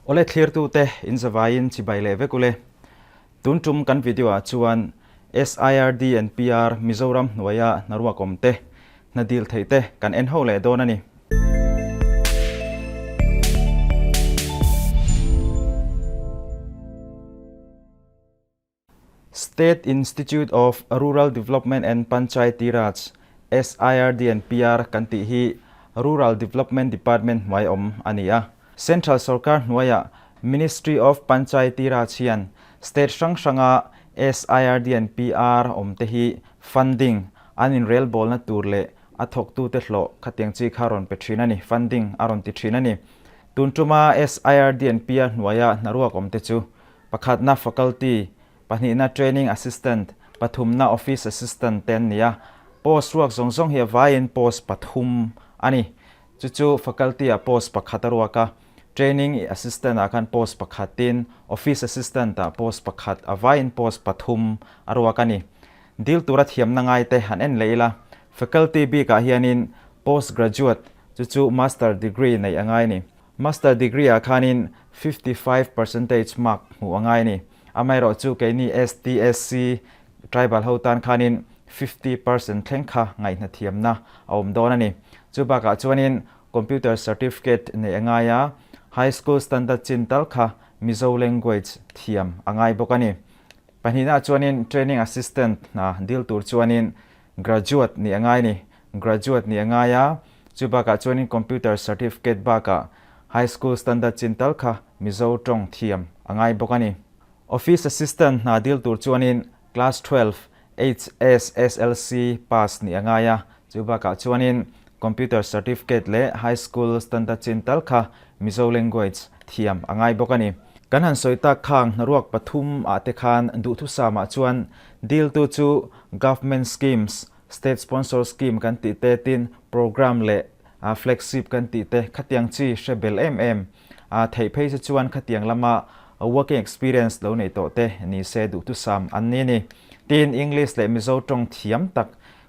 Awle thlirtute in zavaiin chibai leh vek ule. Tun tum kan video ah chuan SIRD and PR Mizoram hnuaia hnaruak awm te, hna dil theih te kan en ho leh dawn a ni. State Institute of Rural Development and Panchayati Raj, SIRD and PR, kan tih hi Rural Development Department hnuai awm a ni a. Central sorkar hnuaiah Ministry of Panchayati Raj hian state hrang hranga SIRD and PR awm te hi funding an inrelbawlna tur leh a thawktute hlawh khatiang chi kha rawn pe thin a ni, funding a rawn ti thin a ni. Tun tuma SIRD and PR hnuaia hnaruak awm te chu Pakhatna Faculty, pahnihna Training Assistant, pathumna Office Assistant te an ni a. Post ruak zawng zawng hi a vaiin post pathum a ni. Chu chu Faculty ah post pakhat a ruak a, Training Assistant ah khan post pakhatin, Office Assistant ah post pakhat, a vaiin post pathum a ruak a ni. Dil tura thiamna ngai te han en leh ila, Faculty bikah hianin Post Graduate, chu chu Master Degree neih a ngai a ni. Master degree ah khanin 55 percentage mark hmuh a ngai a ni. Amaherawh chu keini ST, SC, tribal ho tan khanin 50 percent thleng kha ngaihna thiamna a awm dawn a ni. Chu bakah chuanin computer certificate neih a ngai a, high school standard chin tal kha Mizo language thiam a ngai bawk a ni. Pahnihna chuanin training assistant hna dil tur chuanin Graduate nih a ngai a ni. Graduate nih a ngai a, chu bakah chuanin computer certificate bakah high school standard chin tal kha Mizo tawng thiam a ngai bawk a ni. Office assistant hna dil tur chuanin class 12 HSSLC pass nih a ngai a, chu bakah chuanin computer certificate leh high school standard chin tal kha Mizo language thiam a ngai bawk a ni. Kan han sawi tak khang hnaruak pathum ah te khan duhthusam ah chuan diltu chu Government schemes, state sponsor scheme kan tih te tin program leh flagship kan tih te khatiang chi hre bel em em a theih phei se chuan khatiang lama working experience lo nei tawh te ni se duhthusam an ni a ni. Tin English leh Mizo tawng thiam tak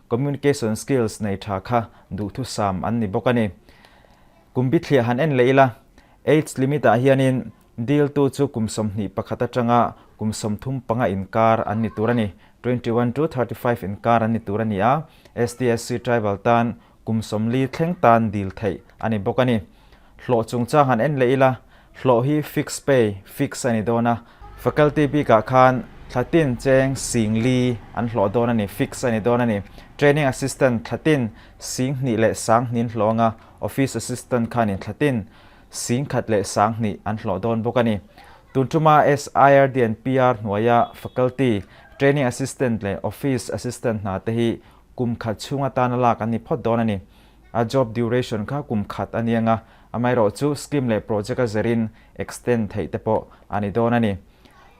communication skills nei tha kha duhthusam an ni bawk a ni. Kum bithliah han en leh ila, age limit ah hianin Diltu chu kum 21 atanga kum 35 inkar an ni tur a ni. 21 to 35 inkar an ni tur a ni a, STSC Tribal tan kum 40 thleng tan dil theih a ni bawk a ni. Hlawh chungchang han en leh ila, hlawh hi fixed pay, fix, a ni dawn a. Faculty bikah khan thla tin cheng 4000 an hlawh dawn a ni, fix a ni dawn a ni. Training Assistant thla tin 2000 leh 2000 hlawh anga Office Assistant khanin thla tin 10,000 leh 2000 an hlawh dawn bawk a ni. Tun tuma SIRD and PR hnuaia Faculty, Training Assistant leh Office Assistant hna te hi kum khat chhung atana lak an ni phawt dawn a ni. A job duration kha kum khat a ni anga, amaherawh chu scheme leh project a zerin extend theih te pawh a ni dawn a ni.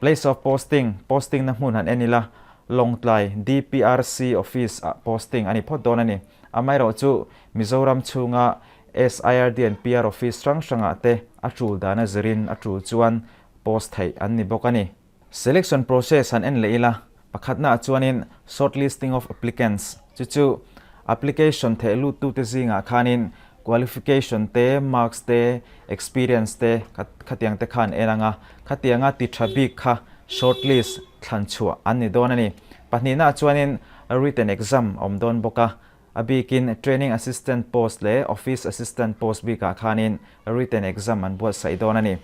Place of posting, Posting na hmun han en ila, Lawngtlai DPRC Office ah posting a ni phawt dawn a ni. Amaherawh chu Mizoram chhunga SIRD and PR Office hrang hrangah te a tul dan a zirin a tul chuan post theih an ni bawk a ni. Selection process han en leh ila, pakhatnaah chuanin shortlisting of applicants chu chu application theh luttute zingah khanin qualification te, marks te, experience te khatiang te khan en ang a, khatianga ti tha bik kha shortlist thlan chhuah an ni dawn a ni. Pahnihnaah chuanin written exam a awm dawn bawk a, A bikin Training Assistant post leh Office Assistant post bikah khanin written exam an buatsaih dawn a ni.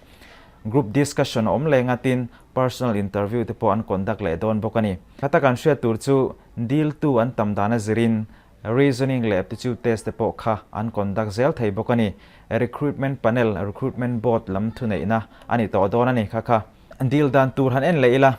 Group discussion a awm leh ngatin personal interview te pawh an conduct leh dawn bawk a ni. Khata kan hriat tur chu diltu an tam dan a zirin reasoning leh aptitude test te pawh kha an conduct zel thei bawk a ni. Recruitment panel, recruitment board lam thuneihna a ni tawh dawn a ni kha kha. Dil dan tur han en leh ila.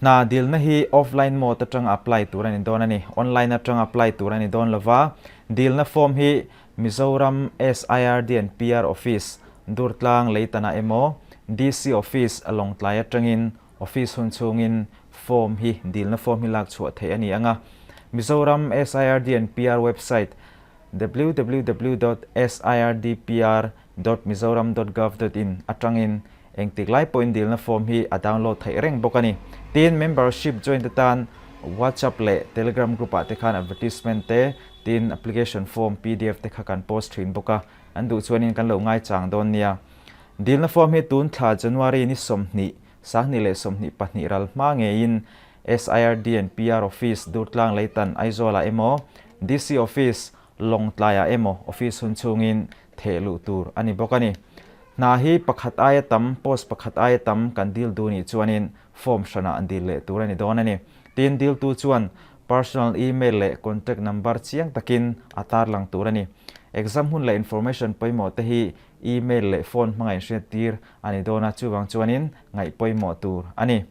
Hna dilna hi offline mode atanga apply tur a ni dawn a ni. Online atanga apply tur a ni dawn lova, dilna form hi Mizoram SIRD and PR Office, Durtlang, Leitanah emaw, DC Office, Lawngtlai atangin office hun chhungin form hi dilna form hi lak chhuah theih a ni ang a. Mizoram SIRD and PR website www dot sirdpr dot mizoram dot gov dot in atangin engtik lai pawhin dilna form hi a download theih reng bawk a ni. Tin, membership join te tan WhatsApp leh Telegram group ah te khan advertisement te, tin application form pdf te kha kan post thin bawk a, an duh chuanin kan lo ngaichang dawn nia. Dilna form hi tun thla January ni 20, 2022 ral hma ngeiin SIRD and PR Office Durtlang Leitan Aizawlah emaw, DC Office Lawngtlaiah emaw office hun chhungin theh luh tur a ni bawk a ni. Hna hi pakhat aia tam, post pakhat aia tam kan dil duh nih chuanin form hranah an dil leh tur a ni dawn a ni. Tin, diltu chuan personal email leh contact number chiang takin a tarlang tur a ni. Exam hun leh information pawimawh te hi email leh phone hmanga inhriattir a ni dawn a, chuvang chuanin ngaih pawimawh tur a ni.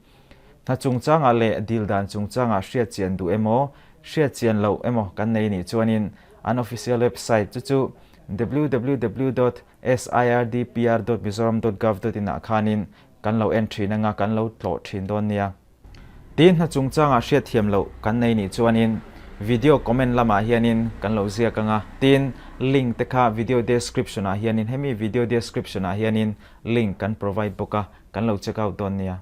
Hna chungchangah leh dil dan chungchangah hriat chian duh emaw, hriat chian loh emaw kan nei nih chuanin an official website chu chu www dot sirdpr dot mizoram dot gov dot in ah khanin kan lo en thin anga kan lo tlawh thin dawn nia. Tin, hna chungchangah hriat thiam loh kan nei nih chuanin video comment lamah hianin kan lo ziak anga, tin, link te kha video description ah hianin hemi video description ah hianin link kan provide bawk a, kan lo check out dawn nia.